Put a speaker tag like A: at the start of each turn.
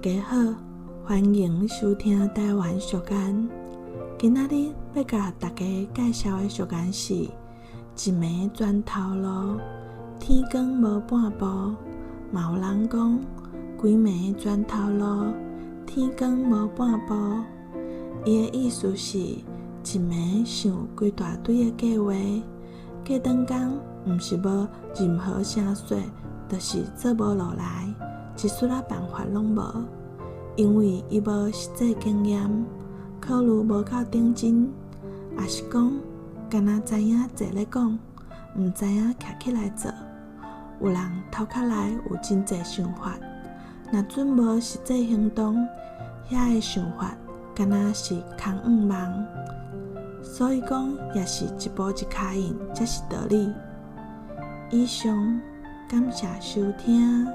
A: 家好，歡迎收聽台灣俗諺。今仔日欲共大家介紹的俗諺是：一暝轉頭路，天光無半步。嘛有人講，規暝轉頭路，天光無半步。伊的意思是，一暝想規大堆的計劃，過轉工毋是無任何成績，就是做無落來，一絲仔辦法攏無。因為伊無實際經驗，考慮無夠認真，抑是講干焦知影坐咧講，毋知影徛起來做。有人頭殼內有真濟想法，若準無實際行動，遐个想法敢若是空願望。所以講，也是一步一跤印才是道理。以上，感謝收聽。